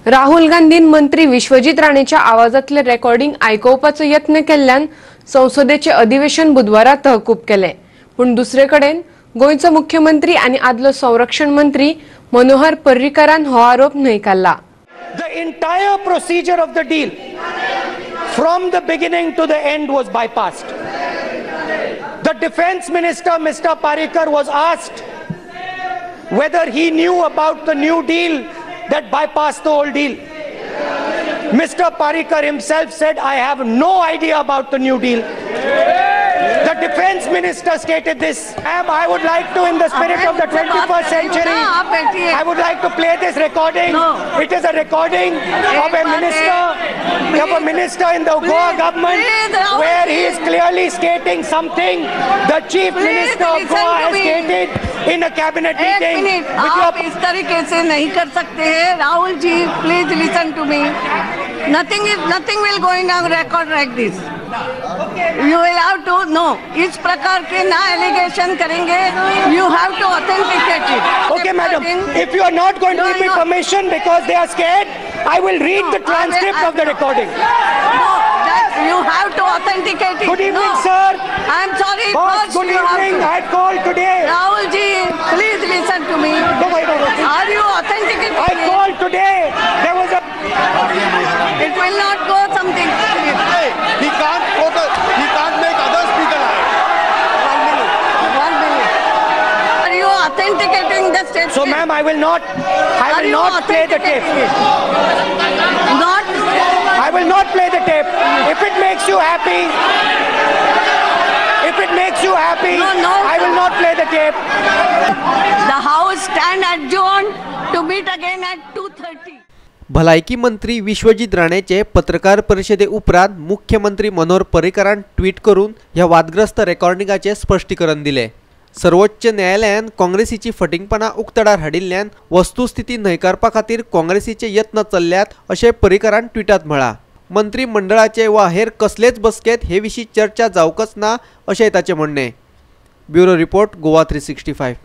राहुल गांधीन मंत्री विश्वजीत राणेच्या आवाजातले रेकॉर्डिंग आयकोवपाचो यत्न केल्ल्यान संसदेचे अधिवेशन बुधवारा तहकूब केले. पूण दुसरे कडेन गोंयचो मुख्यमंत्री आनी आदलो संरक्षण मंत्री मनोहर पर्रीकरान हो आरोप न्हयकारला. The entire procedure of the deal from the beginning to the end was bypassed. The defense minister, Mr. Parrikar, was asked whether he knew about the new deal that bypassed the old deal. Mr. Parrikar himself said, I have no idea about the new deal. The defense minister stated this. I would like to, in the spirit of the 21st century, I would like to play this recording. It is a recording of a minister, in the Goa government, where he is clearly stating something the chief minister of Goa has stated in a cabinet meeting. आप इस तरीके से नहीं कर सकते हैं Rahul ji, please listen to me. Nothing will going on record like this. You will have to know. इस प्रकार K ना allegation करेंगे. You have to authenticate it. Okay, madam. If you are not going to give me permission because they are scared, I will read the transcript of the recording. No, you have to authenticate it. Good evening, sir. I am sorry. Boss, good evening. I had called today. Rahul ji, please listen to me. No, wait, no, no. Are you authenticating? I called today. There was a. It will not go something. Hey, he can't quote. He can't make others speak a lie. 1 minute. 1 minute. Are you authenticating the statement? So, ma'am, I will not. I will not play the tape. Not. I will not play the tape. If it makes you happy. If it makes you happy, no, no, I will not play the tape. The House stand adjourned to meet again at 2:30. भलायकी मंत्री विश्वजीत राणेचे पत्रकार परिषदे उपरांत मुख्यमंत्री Manohar पर्रीकरान tweet करून ह्या वादग्रस्त रेकॉर्डिंगाचे स्पश्टीकरण दिले. सर्वोच्च न्यायालयान काँग्रेसीची फटिंगपणां उक्तडार हाडिल्ल्यान वस्तुस्थिती न्हयकारपा खातीर काँग्रेसीचे यत्न चल्ल्यात अशें पर्रीकरान ट्विटांत म्हळां. मंत्रिमंडळाचे वा हेर कसलेच बसकेंत हे विशीं चर्चा जावंकच ना अशें ताचें म्हणणें. Bureau report, Goa 365.